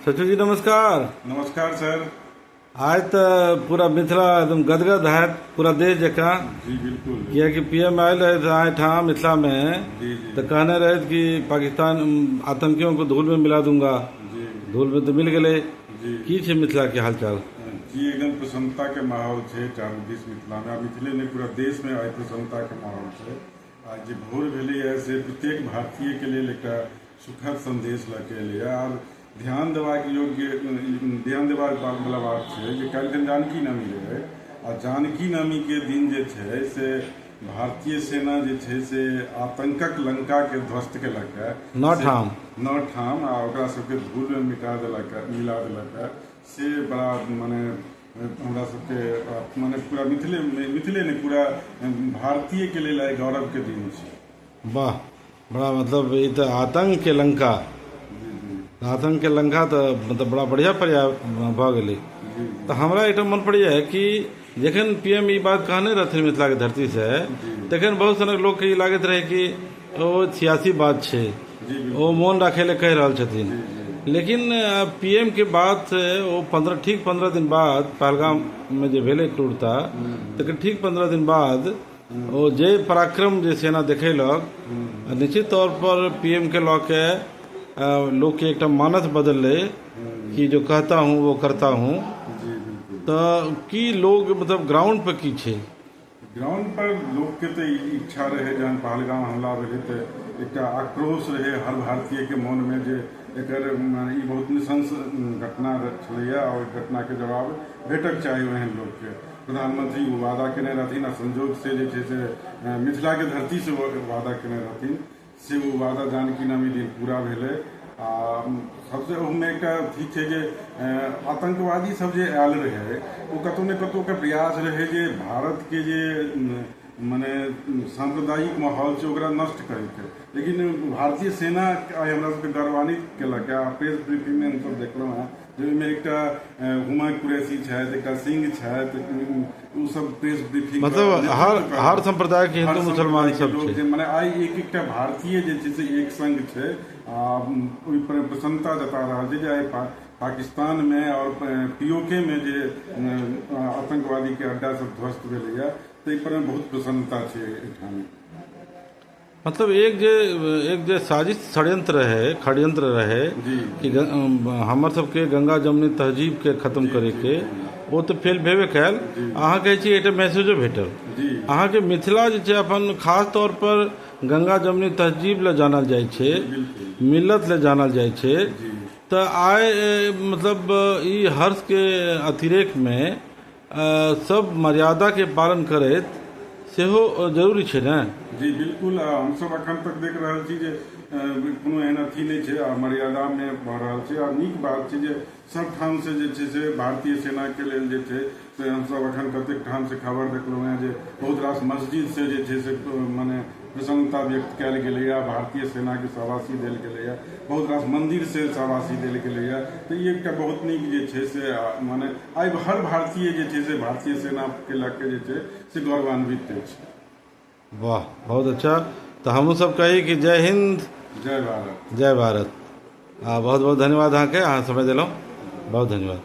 सचिव जी नमस्कार। नमस्कार सर। आइ तऽ पूरा मिथिला एकदम गदगद हैत, पूरा देश जकाँ। जी बिल्कुल। कियाकि पीएम आयल रहथि एहिठाम मिथिलामे जी जी तऽ कहने रहथि कि पाकिस्तान आतंकियों को धूल में मिला दूंगा। जी धूल में तऽ मिल गेलै। जी की छै मिथिलाके हालचाल? जी एकदम प्रसन्नता के माहौल छै चारू दिस मिथिला में, आ मिथिले नहि पूरा देश में आइ प्रसन्नता के माहौल छै। आ जे भोर भेलैए से प्रत्येक भारतीय के लेल एकटा सुखद संदेश लऽ के एलैए। आर ध्यान देबाक योग्य ध्यान देबाक वाला बात छै जे काल्हि जानकी नवमी रहै, आ जानकी नवमी के दिन जे छै से भारतीय सेना जे छै से आतंकक लंका के ध्वस्त केलक है। 9 ठाम। 9 ठाम, आ ओकरा सबके धूल में मिटा देलक, मिला देलक है। से बड़ा मने हमरा सबके मने पूरा मिथिले मिथिले नहि पूरा भारतीय के लेल आइ गौरव के दिन छै। वाह, बड़ा मतलब ई तऽ आतंक के लंका, जी जी आतंक के लंका तऽ मतलब बड़ा बढ़िया पर्याय भऽ गेलै। जी तऽ हमरा एकटा मन पड़ैए कि जखन पीएम ई बात कहने रहथिन मिथिलाके धरतीसँ, तखन बहुत सनक लोकके ई लागैत रहै कि ओ सियासी बात छै, जी बिल्कुल ओ मोन राखै लए कहि रहल छथिन। जी जी लेकिन पीएम के बात ओ ठीक 15 दिन बाद पहलगाममे जे भेलै क्रूरता, तकर ठीक 15 दिन बाद ओ जे पराक्रम जे सेना देखेलक, निश्चित तौर पर पीएम के लऽ के लोकके एकटा मानस बदललै कि जो कहता हूँ वो करता हूँ। जी बिल्कुल। तऽ की लोग मतलब ग्राउंड पर की छै? ग्राउंड पर लोकके तऽ ई इच्छा रहै, जहन पहलगाम हमला भेलै तऽ एकटा आक्रोश रहै हर भारतीयके मोनमे जे एकर ई बहुत नृशंस घटना छलैए आ ओहि घटनाके जवाब भेटक चाही ओहन लोकके। प्रधानमंत्री ओ वादा केने रहथिन आ संजोग से जे छै से मिथिलाके धरतीसँ ओ वादा केने रहथिन, से ओ वादा जानकी नवमी दिन पूरा भेलै। आ सबसे ओहिमे एकटा अथी छै जे आतंकवादी सब जे आयल रहै ओ कतहु ने कतहु के प्रयास रहै जे भारत के जे मने सांप्रदायिक माहौल छै ओकरा नष्ट करैके, लेकिन भारतीय सेना आइ हमरा सबके गौरवान्वित केलक। आ प्रेस ब्रीफिंगमे हमसब देखलहुँ हेँ जे ओहिमे एकटा हुमा कुरैशी छथि, एकटा सिंह छथि, ओ सब प्रेस ब्रीफिंग मतलब हर सम्प्रदाय के हिंदू मुसलमान सब लोग छै। जे मने आइ एक एकटा भारतीय जे छै से एक संग छै आ ओहि पर प्रसन्नता जता रहल छै जे आइ पाकिस्तान में और पीओके में जे आतंकवादी के अड्डा सब ध्वस्त भेलैया ताहि पर बहुत प्रसन्नता छै एहिठाम। मतलब एक जे साजिश षड्यंत्र रहे, षड्यंत्र रहे जी कि हमर सबके गंगा जमुनी तहजीब के खत्म करे के, ओ तऽ फेल भेबे कयल। अहाँ कहै छी एकटा मैसेजो भेटल। जी अहाँके मिथिला जे छै अपन खास तौर पर गंगा जमुनी तहजीब लए जानल जाइ छै, बिल्कुल मिलत लए जानल जाइ छै। जी तऽ आइ मतलब ई हर्ष के अतिरेकमे सब मर्यादा के पालन करैत सेहो जरूरी छै ने? जी बिल्कुल। हमसब अखन तक देख रहल छी जे कोनो एहन अथी नहि छै आ मर्यादामे भऽ रहल छै। आ नीक बात छै जे सब ठाम से जे छै से भारतीय सेनाके लेल जे छै से हमसब अखन कतेक ठाम से खबर देखलहुँ हेँ जे बहुत रास मस्जिद से जे छै से मने प्रसन्नता व्यक्त कयल गेलैए, भारतीय सेनाके शाबाशी देल गेलैए, बहुत रास मंदिर से शाबाशी देल गेलैए। तऽ ई एकटा बहुत नीक जे छै से मने आइ हर भारतीय जे छै से भारतीय सेनाके लऽ के जे छै से गौरवान्वित अछि। वाह, बहुत अच्छा। तऽ हमहूँ सब कही कि जय हिंद, जय भारत, जय भारत। आ बहुत बहुत धन्यवाद अहाँके, अहाँ समय देलहुँ, बहुत धन्यवाद।